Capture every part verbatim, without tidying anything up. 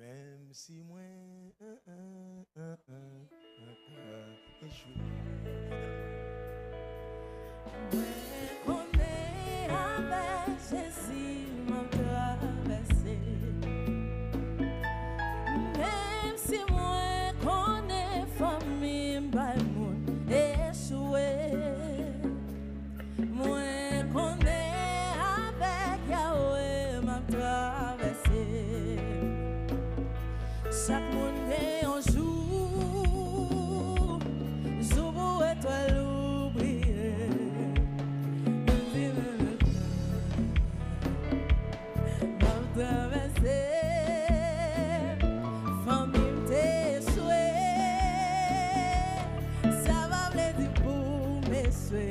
Menm si mwen, an, an, an, an, an, an, echwe. Mwen konnen avèk Jezi m ap travèse. Menm si mwen konnen fanmi m bay moun echwe. Mwen konnen avèk Yahweh m ap travèse. Chak moun gen yon jou, jou pou etwal ou briye. Menm si, menm si m ap travèse, fanmi m te echwe. Sa pa vle di pou m echwe.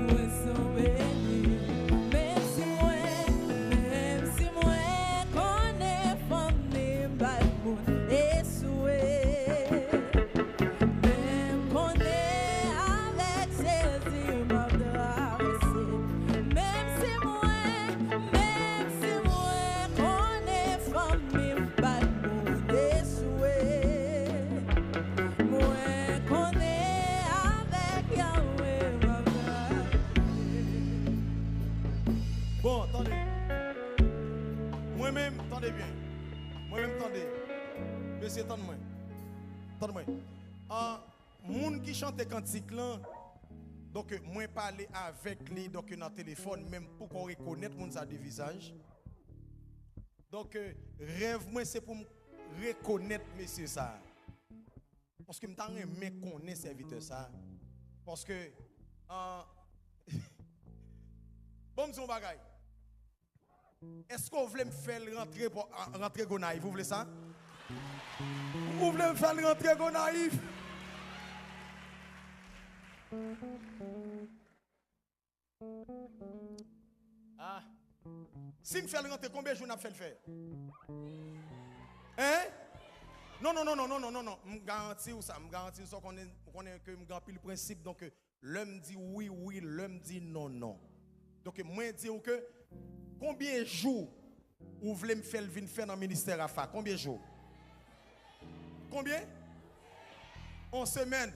Mwen se yon beni. Menm si mwen, menm si mwen konnen fanmi m bay moun echwe. Men m konnen avèk Jezi m ap travèse. Menm si mwen, menm si mwen konnen fanmi m bay moun echwe. Mwen konnen avèk Yahweh m ap travèse. Bon, tande. Mwen menm, tande byen. Mwen menm, tande. Mesye, tann mwen. Tann mwen. Ah, moun ki chante kantik lan, donk, mwen pale avèk li, donk, nan telefòn, men m poko rekonèt moun sa de vizaj. Donk, rèv mwen, se pou m rekonèt mesye sa. Paske m ta renmen konnen sèvitè sa. Paske, ah, bon, m di yon bagay. Èske w vle m fè l rantre, rantre Gonayiv? Ou vle sa? Ou vle m fè l rantre Gonayiv? Ah. Si m fè l rantre, konbyen jou n ap fè l fè? Hein? Non, non, non, non, non, non, non, non. M garanti w sa, m garanti w sa, w konnen, w konnen ke m gen anpil prensip, donk, lè m di wi, wi, lè m di non, non. Donk, mwen di w ke, konbyen jou ou vle m fè l vin fè nan ministè Rafa? Konbyen jou? Konbyen? On semèn.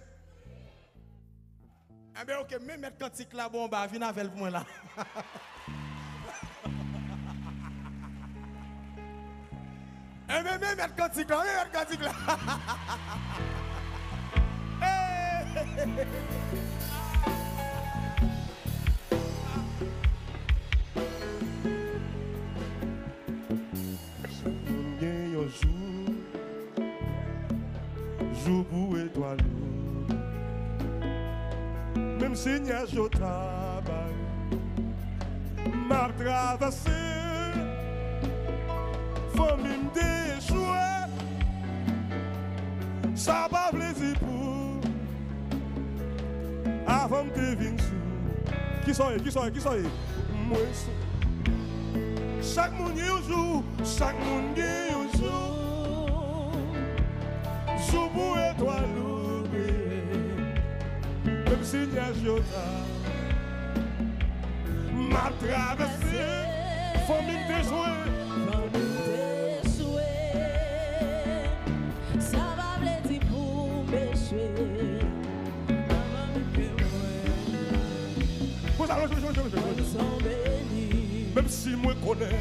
Enben, oke, men mèt kantik la bò anba, vin avè l pou mwen la. Enben, men mèt kantik la, men mèt kantik la. Hey! Chak moun gen yon jou, jou pou etwal yo. Menm si nyaj yo ta bay, m ap travèse. Fanmi m te echwe, sa pa vle di pou avan m te vin sou. Kisa w ye? Kisa w ye? Kisa w ye? Mwen sou. Chak moun gen yon jou. Chak moun gen yon jou. Jou pou etwal ou briye. Menm si nyaj yo ta. M ap travèse. Fanmi m te echwe. Fanmi m te echwe. Sa pa vle di pou m echwe. Konsa, lonje, lonje, lonje, lonje, lonje. Menm si mwen konnen,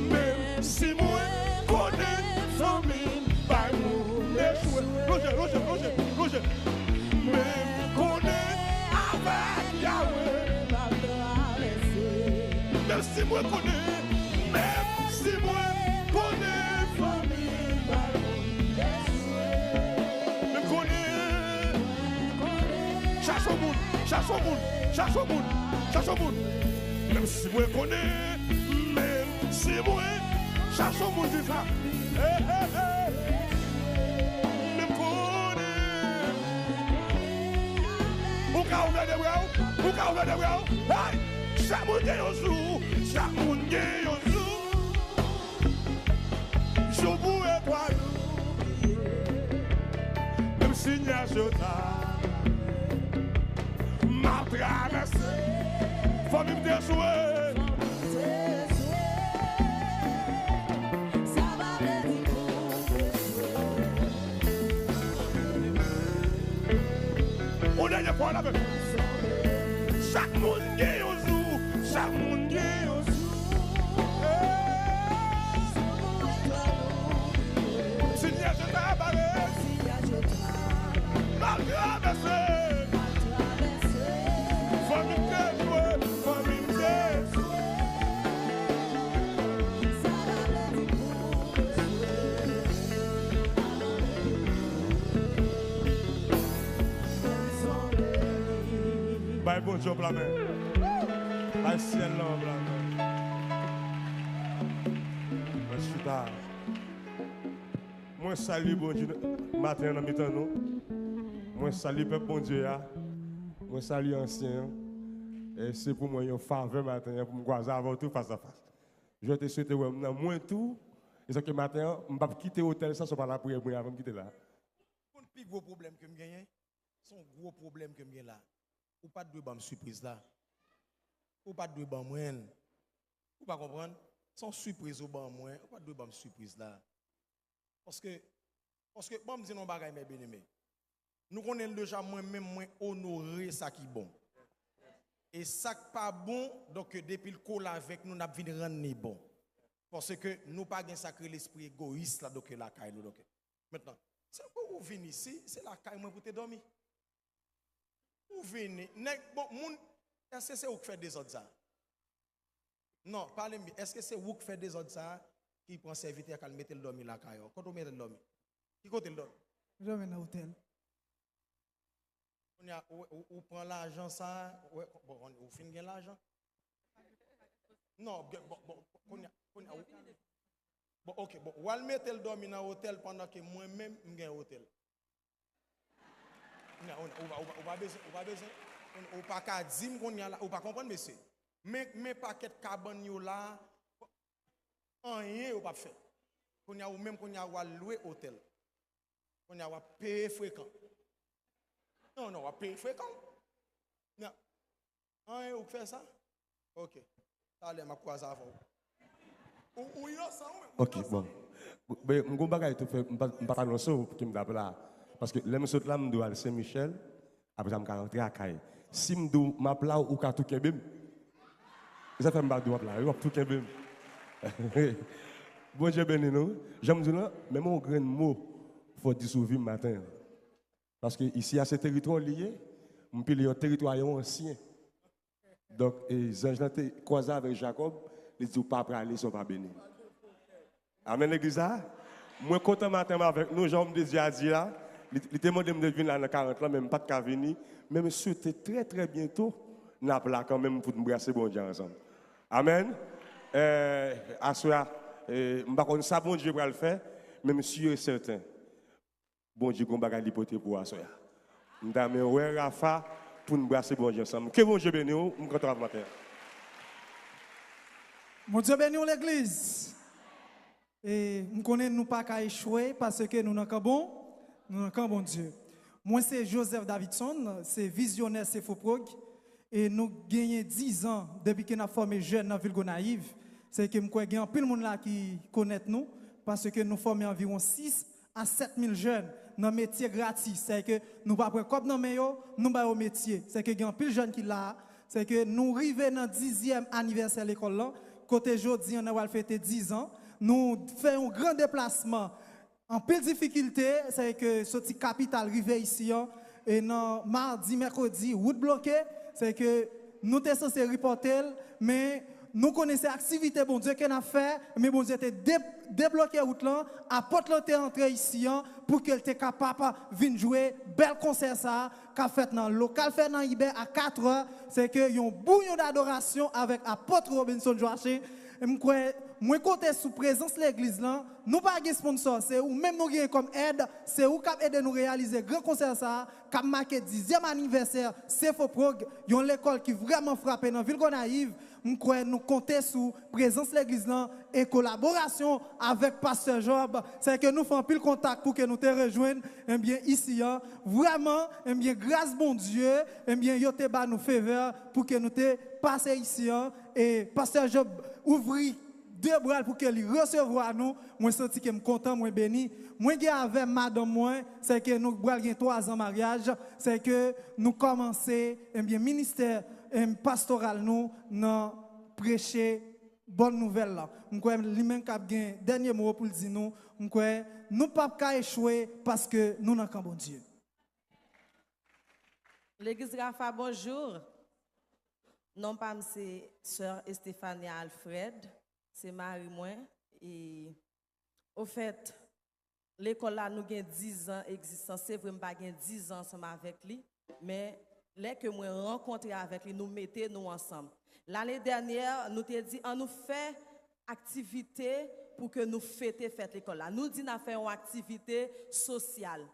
menm si mwen konnen fanmi m bay moun echwe. Lonje, lonje, lonje, lonje. Men m konnen avèk Yahweh m ap travèse. Menm si mwen konnen, menm si mwen konnen fanmi m bay moun echwe. Men m konnen. Chache yon moun, chache yon moun, chache yon moun, chache yon moun. Menm si mwen konnen, menm si mwen, chache yon moun di sa. Hey, hey, hey. Men m konnen. Ou ka ouvè de bra w, ou ka ouvè de bra w. Hey! Chak moun gen yon jou, chak moun gen yon jou. Jou pou etwal ou briye. Menm si nyaj yo ta, m ap travèse. Fanmi m te echwe. Chak moun gen yon jou, chak moun gen yon jou. Hey! Si nyaj yo ta pare, m ap travèse. Fanmi m te jwe, fanmi m te jwe. Bay Bondye yon pla men. Bay syèl la yon pla men. Mwen chita. Mwen salye Bondye maten an nan mitan nou. Mwen salye pèp Bondye a. Mwen salye ansyen an. E se pou mwen yon favè maten an pou m kwaze avè w tou fas a fas. Jan w te swete wè m nan, mwen tou. E sa ke maten an, m p ap kite otèl sa san w pa lapriyè pou mwen avan m kite la. Konn pi gwo pwoblèm ke m genyen? Se yon gwo pwoblèm ke m gen la. Ou pa t dwe ban m sipriz la. Ou pa t dwe ban mwen l. Ou pa konprann? Se yon sipriz ou ban mwen. Ou pa t dwe ban m sipriz la. Paske, paske, ban m di nou yon bagay, mè byeneme. Nou konnen l deja, mwen menm, mwen onore sa ki bon. E sa k pa bon, donk, depi l kole avèk nou, n ap vin rann li bon. Paske nou pa gen sa k rele lespri egoyis la, donk, lakay nou, donk. Mentnan, se pou ou vin isi, se lakay mwen pou te dòmi. Ou vini, nèg, bon, moun, èske se ou k fè dezòd sa? Non, pale m byen. Èske se ou k fè dezòd sa a, ki pran sèvitè a k al mete l dòmi lakay ou? Kote ou mete l dòmi? Ki kote l dòmi? Li dòmi nan otèl. Kounye a, ou, ou, ou pran lajan sa a, ou, bon, ou fin gen lajan? Non, gen, bon, bon, kounye a, kounye a, ou, bon, ok, bon, ou al mete l dòmi nan otèl pandan ke mwen menm, m gen otèl. Ou, ou, ou, ou pa bezwen, ou pa bezwen, ou pa ka di m kounye a la, ou pa konprann, mesye. Men, men pakèt kabann yo la, anyen yo p ap fè. Kounye a, ou menm, kounye a, w al lwe otèl. Kounye a, w ap peye frekan. Non, non, w ap peye frekan. Kounye a, anyen, ou k fè sa? Ok. Talè, m ap kwaze avè w. Ou, ou inosan, ou menm, ou inosan. Ok, bon. Ben, m gon bagay tou fè, m pa, m pa t anonse w pou ke m t ap la. Paske lè m sot la, m dwe al Sen Michèl, apre sa m ka rantre lakay. Si m di w m ap la, ou ka tou kenbe m. E sa fè m pa di w ap la, w ap tou kenbe m. Bondye beni nou. Jan m di w lan, menm yon grenn mo, fò w di sou vi m maten an. Paske isi a se teritwa w li ye, m pile yon teritwa yon ansyen. Donk, e, zanj lan te kwaze avèk Jakòb, li di, "W pa prale san w pa beni m." Amèn, legliz la. Mwen kontan maten an avèk nou, jan òm de Dye a di la. Li, li te mande m de vin la nan karant lan, men m pa t ka vini. Men m swete trè, trè byento, n ap la kanmenm pou n brase Bondye ansanm. Amèn. Eh, aswè a, eh, m pa konn sa Bondye pral fè, men m si e sèten. Bondye gon bagay li pote pou aswè a. M ta renmen wè Rafa pou n brase Bondye ansanm. Ke Bondye beni w, m kontan w ap maten an. Bondye beni w, legliz. E m konnen nou pa ka echwe paske nou nan kan bon, nou nan kan Bondye. Mwen se Joseph Davidson, se vizyonè Sefoprog. E nou genyen diz an depi ke n ap fòme jèn nan vil Gonayiv. Se ke m kwè gen anpil moun la ki konèt nou, paske nou fòme anviwon sis a sèt mil jèn nan metye gratis. Sèke nou pa pran kòb nan men yo, nou ba yo metye. Sèke gen anpil jèn ki la a. Sèke nou rive nan dizyèm anivèsè lekòl lan, kote jodi an nou pral fete diz an. Nou fè yon gran deplasman. Anpil difikilte, sèke soti kapital rive isi an, e nan madi, mèkredi, wout bloke, sèke nou te sanse ripòte l, men nou konnen se aktivite Bondye ke n ap fè, men Bondye te de-, debloke wout lan, apot lan te antre isi an, pou ke l te kapab vin jwe bèl konsè sa a, k ap fèt nan lokal Fènan Ibè a katrè, sèke yon bouyon dadorasyon avèk apot Robinson Joachim. M kwè, mwen konte sou prezans legliz lan, nou pa gen sponsò, se ou menm nou genyen kòm èd, se ou k ap ede nou reyalize gran konsè sa a, k ap make dizyèm anivèsè Sefoprog, yon lekòl ki vrèman frape nan vil Gonayiv. M kwè nou konte sou prezans legliz lan e kolaborasyon avèk pastè Job. Sèke nou fè anpil kontak pou ke nou te rejwenn, ebyen, isi an. Vrèman, ebyen, gras Bondye, ebyen, yo te ba nou favè pou ke nou te pase isi an. E pastè Job ouvri de bra l pou ke li resevwa nou. Mwen santi ke m kontan, mwen beni. Mwen gen avè madanm mwen, se ke nou pral gen twa zan maryaj, se ke nou kòmanse, ebyen, ministè, em, pastoral nou nan preche bòn nouvèl la. M kwè li menm k ap gen dènye mo pou l di nou. M kwè nou p ap ka echwe paske nou nan kan Bondye. Legliz Rafa, bonjou. Non pa m se sè Estefania Alfred, se mari mwen. E, ofèt, lekòl la, nou gen diz an egzistans. Se vre, m pa gen diz an ansanm avèk li, men lè ke mwen rankontre avèk li, nou mete nou ansanm. Lane dènyè, nou te di, ann nou fè aktivite pou ke nou fete fèt lekòl la. Nou di n ap fè yon aktivite sosyal.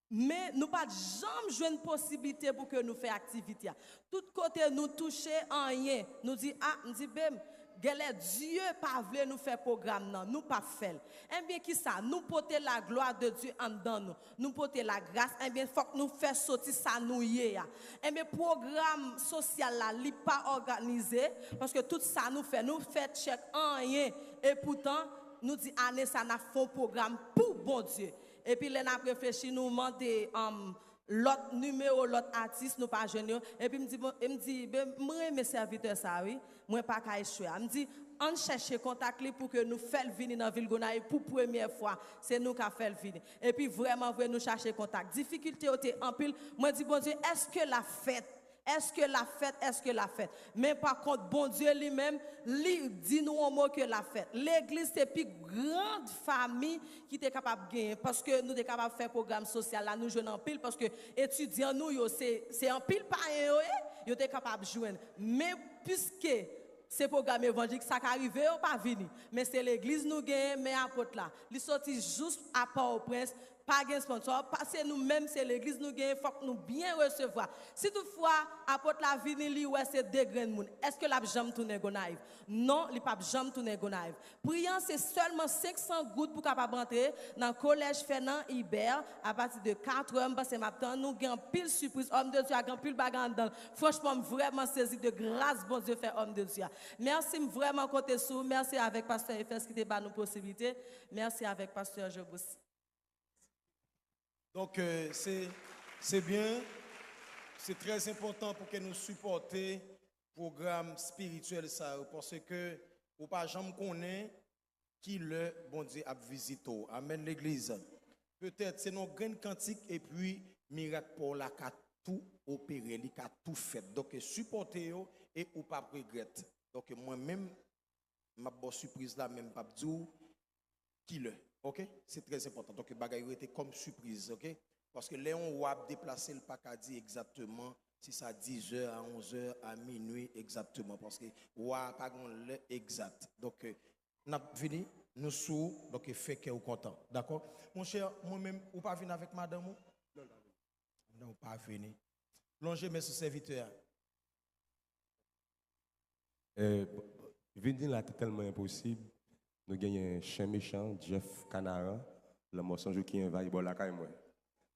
Men nou pa t janm jwenn posiblite pou ke nou fè aktivite a. Tout kote nou touche anyen, nou di, a, m di, ben, genlè Dye pa vle nou fè pwogram nan, nou p ap fè l. Ebyen, kisa? Nou pote la glwa de Dye anndan nou. Nou pote lagras, ebyen, fòk nou fè soti sa nou ye a. Ebyen, pwogram sosyal la, li pa òganize, paske tout sa nou fè, nou fè tchèk anyen. Epoutan, nou di ane sa, n ap fè yon pwogram pou Bondye. Epi lè n ap reflechi, nou mande, um, lòt nimewo, lòt atis, nou pa jwenn yo. Epi m di, bon, e m di, ben, m renmen sèvitè sa, wi. Mwen pa ka echwe a. M di, ann chèche kontak li pou ke nou fè l vini nan vil Gonayiv pou premyè fwa. Se nou k ap fè l vini. Epi vrèman vre, nou chache kontak. Difikilte yo te anpil. Mwen di, Bondye, èske l ap fèt? Èske l ap fèt? Èske l ap fèt? Men pa kont, Bondye li menm, li di nou yon mo ke l ap fèt. Legliz se pi grand fanmi ki te kapab genyen, paske nou te kapab fè pwogram sosyal la, nou jwenn anpil, paske etidyan nou yo, se, se anpil payen yo ye, yo te kapab jwenn. Men piske se pwogram evanjelik, sa ka rive yo pa vini. Men se legliz nou genyen, men apot la, li soti jous a Pòtoprens, pa gen sponsò, pa se nou menm, se legliz nou genyen, fòk nou byen resevwa. Si toutfwa apot la vini, li wè se de grenn moun, èske l ap janm tounen Gonayiv? Non, li p ap janm tounen Gonayiv. Pri an se sèlman senk san goud pou kapab antre nan Kolèj Fènan Ibè apati de katrè. M panse m ap tann nou, gen anpil sipriz. Òm de Dye a gen anpil bagay anndan l. Franchman, m vrèman sezi de gras Bondye fè òm de Dye a. Mèsi, m vrèman konte sou ou. Mèsi avèk pastè Efès ki te ba nou posiblite. Mèsi avèk pastè Jobus. Donk, euh, se, se byen, se trè enpòtan pou ke nou sipòte pwogram espirityèl sa yo, paske ou pa janm konnen ki lè Bondye ap vizite w. Amèn, legliz. Petèt, se nan yon grenn kantik, epi mirak pa w la ka tou opere, li ka tou fèt. Donk, sipòte yo, e ou p ap regrèt. Donk, mwen menm, m ap ba w sipriz la, men m p ap di w ki lè. Oke? Se trè enpòtan. Donk, bagay yo rete kòm sipriz, oke? Paske lè yon wa ap deplase, l pa ka di egzakteman si sa dizè, a onzè, a minui, egzakteman. Paske wa a pa gen yon lè egzak. Donk, n ap vini, nou sou ou, donk, fè kè w kontan. Dakò? Monchè, mwen menm, ou pa vin avèk madanm ou? Non, ou pa vini. Lonje men sou sèvitè a. Eh, vin vin la te tèlman enposib. Nou genyen chen mechan, Jeff Canaran, Lanmò San Jou ki envayi bò lakay mwen.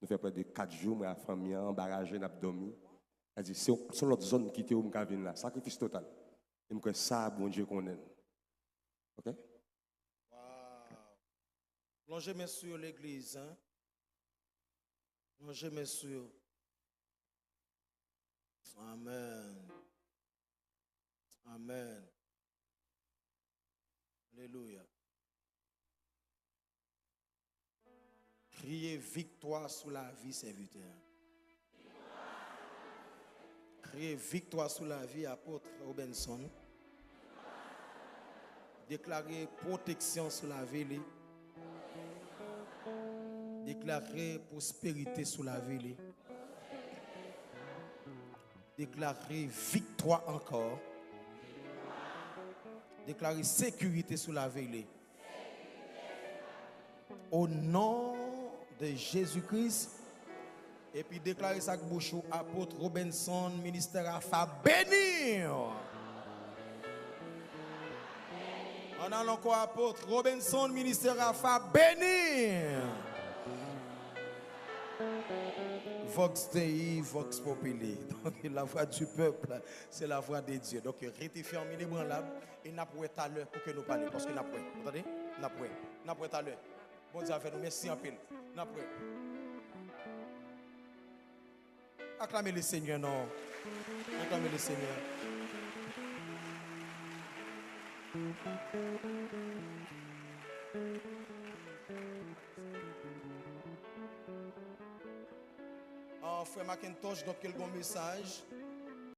Nou fè prè de kat jou, mwen ak fanmi an anba raje, n ap dòmi. Sa di, se yon, se yon lòt zòn kite w, m ka vin la. Sakrifis total. E m kwè sa, Bondye konnen l. Oke? Wow. Lonje men sou yo, legliz, hein? Lonje men sou yo. Amèn. Amèn. Alelouya. Kriye viktwa sou lavi sèvitè. Kriye viktwa sou lavi apot Robinson. Deklare pwoteksyon sou lavi li. Deklare pwosperite sou lavi li. Deklare viktwa ankò. Deklare sekirite sou lavi li. O non de Jezi Kris. Epi deklare sa ak bouch ou, apot Robinson, ministè Rafa beni. Ann al ankò, apot Robinson, ministè Rafa beni. Vox Dei, Vox Populi. Donk, la voix du peuple, c'est la voix de Dieu. Donk, rete fèm, inebranlab, e n ap wè talè pou ke nou pale, paske n ap wè. Ou tande? N ap wè. N ap wè talè. Bondye avè nou. Mèsi anpil. N ap wè. Aklame le Senyè, non. Aklame le Senyè. Ah, frè Macintosh, donk, ke l gon mesaj.